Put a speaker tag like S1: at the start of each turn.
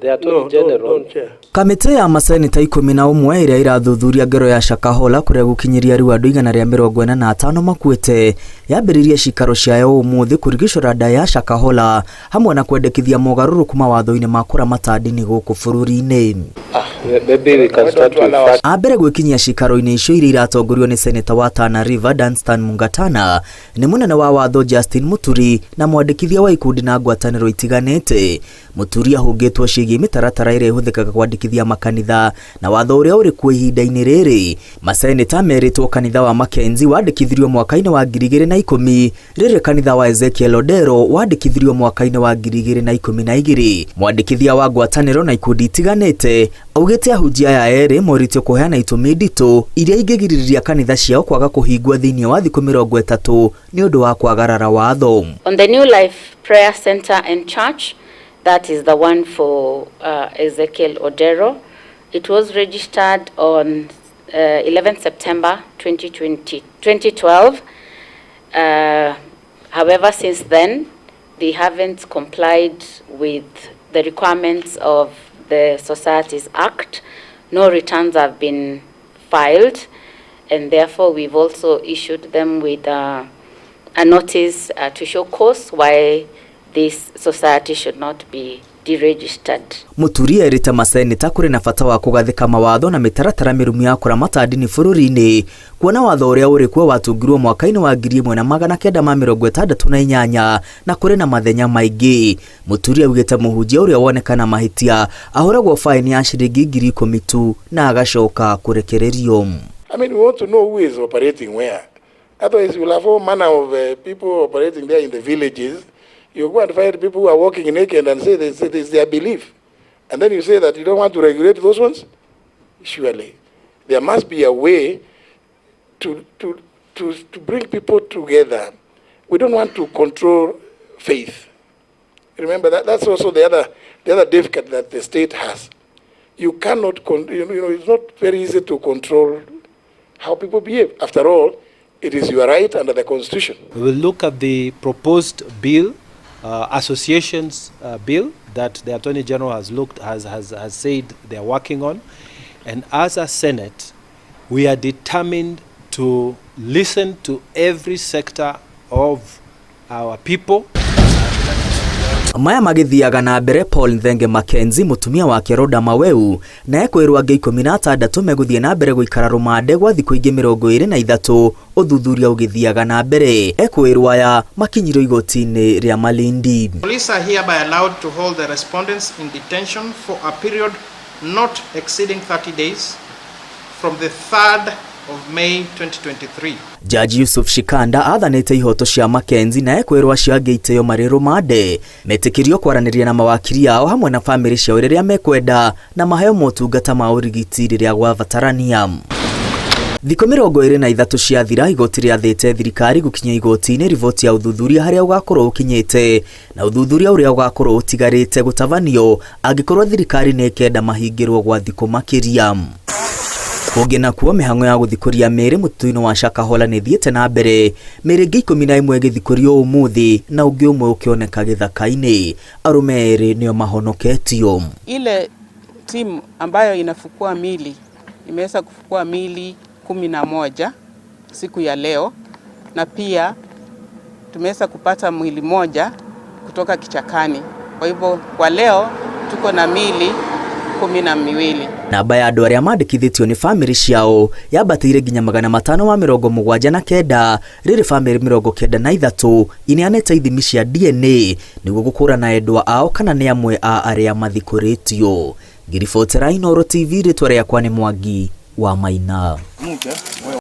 S1: The Attorney
S2: No,
S1: General.
S2: don't, Chair.
S3: Kamĩtĩ ya maseneta 11 ĩrĩa ĩrathuthuria ngero ya Shakahola kũrĩa gũkinyĩria rĩu andũ 145 makuĩte yambĩrĩirie cikaro ciayo ũmũthĩ kũrigicũra nda ya Shakahola hamwe na kwendekithia mogarũrũku mawatho-inĩ ma kũramata ndini gũkũ bũrũri-inĩ.
S1: Maybe we can
S2: Why
S1: start
S2: don't you
S1: with
S2: allow us-
S3: A mbere gwĩkinyia cikaro-inĩ icio iria iratongorio nĩ seneta wa Tana River Danstan Mungatana nĩ mũnene wa watho Justin Muturi na mwandĩkithia wa ikundi na ngwatanĩro itiganĩte. Muturi ahũngĩtwo ciĩgiĩ mĩtaratara ĩrĩa ĩhũthĩkaga kwandĩkithia makanitha na watho ũrĩa ũrĩ kuo ihinda-inĩ rĩrĩ. Maseneta merĩtwo kanitha wa Mackenzie wandĩkithirio mwaka-inĩ wa 2010, rĩrĩ kanitha wa Ezekiel Odero wandĩkithirio mwaka-inĩ wa 2012. Mwandĩkithia wa ngwatanĩro na ikundi itiganĩte augĩte ahunjia aya erĩ morĩtio kũheana itũmi nditũ iria ingĩgirĩrĩria kanitha ciao kwaga kũhingwo thĩinĩ wa thikũ 30 nĩ ũndũ wa kwagarara watho.
S4: On the New Life Prayer Center and Church, that is the one for Ezekiel Odero. It was registered on 11 September 2020, 2012. However, since then, they haven't complied with the requirements of the Societies Act. No returns have been filed, and therefore we've also issued them with a notice to show cause why this society should not be deregistered.
S3: Muturi erĩte maseneta kũrĩ na bata wa kũgathĩka mawatho na mĩtaratara mĩrũmu ya kũramata ndini bũrũri-inĩ, kuona watho ũrĩa ũrĩ kuo watungirwo mwaka-inĩ wa 1968 na kũrĩ na mathenya maingĩ. Muturi augĩte mũhunjia ũrĩa wonekana mahĩtia ahũragwo faini ya ciringi 10,000 tu na agacoka kũrekererio.
S2: I mean, we want to know who is operating where. Otherwise, you'll have all manner of people operating there in the villages. You go and find people who are walking naked and say this, this is their belief. And then you say that you don't want to regulate those ones? Surely. There must be a way to bring people together. We don't want to control faith. Remember, that's also the other difficulty that the state has. You cannot, it's not very easy to control how people behave. After all, it is your right under the Constitution.
S5: We will look at the proposed bill, associations bill that the Attorney General has looked has said they are working on, and as a Senate, we are determined to listen to every sector of our people.
S3: Maya magĩthiaga na mbere, Paul Nthenge Mackenzie, mũtumia wake Rhoda Maweu na ekwĩrwo angĩ 16 megũthiĩ na mbere gũikara rũmande gwa thikũ ingĩ 23 ũthuthuria ũgĩthiaga na mbere. Ekwĩrwo aya makinyirwo igoti-inĩ rĩa Malindi.
S6: Police are hereby allowed to hold the respondents in detention for a period not exceeding 30 days from the 3rd of May 2023.
S3: Jaji Yusuf Shikanda athanĩte ihoto cia Mackenzie na ekwĩrwo acio angĩ itĩo marĩ rũmande metĩkĩrio kwaranĩria na mawakiri ao hamwe na bamĩrĩ ciao rĩrĩa mekwenda na maheo motungata ma ũrigiti rĩrĩa gwabatarania. Thikũ 23 ciathira, igoti rĩathĩte thirikari gũkinya igoti-inĩ riboti ya ũthuthuria harĩa ũgakorwo ũkinyĩte na ũthuthuria ũrĩa ũgakorwo ũtigarĩte gũtabanio angĩkorwo thirikari nĩ ĩkenda mahingĩrwo gwa thikũ makĩria. Kũngĩ nakuo, mĩhang'o ya gũthikũria mĩĩrĩ mũtitũ-inĩ wa Shakahola nĩ ĩthiĩte na mbere, mĩĩrĩ ĩngĩ 11 ĩgĩthikũrio ũmũthĩ na ũngĩ ũmwe ũkĩoneka gĩthaka-inĩ. Arũme erĩ nĩo mahonoketio.
S7: Ile timu ambayo inafukua mili imeweza kufukua mili 11 siku ya leo, na pia tumeweza kupata mwili moja kutoka kichakani. Kwa hivyo kwa leo tuko na mili 12.
S3: Namba ya andũ arĩa mandĩkithĩtio nĩ bamĩrĩ ciao yambatĩire nginya 579, rĩrĩ bamĩrĩ 93 ineanĩte ithimi cia DNA nĩguo gũkũrana endwa ao kana nĩ amwe a arĩa mathikũrĩtio. Ngiribotera Inooro TV, rĩtwa rĩakwa nĩ Mwangi wa Maina.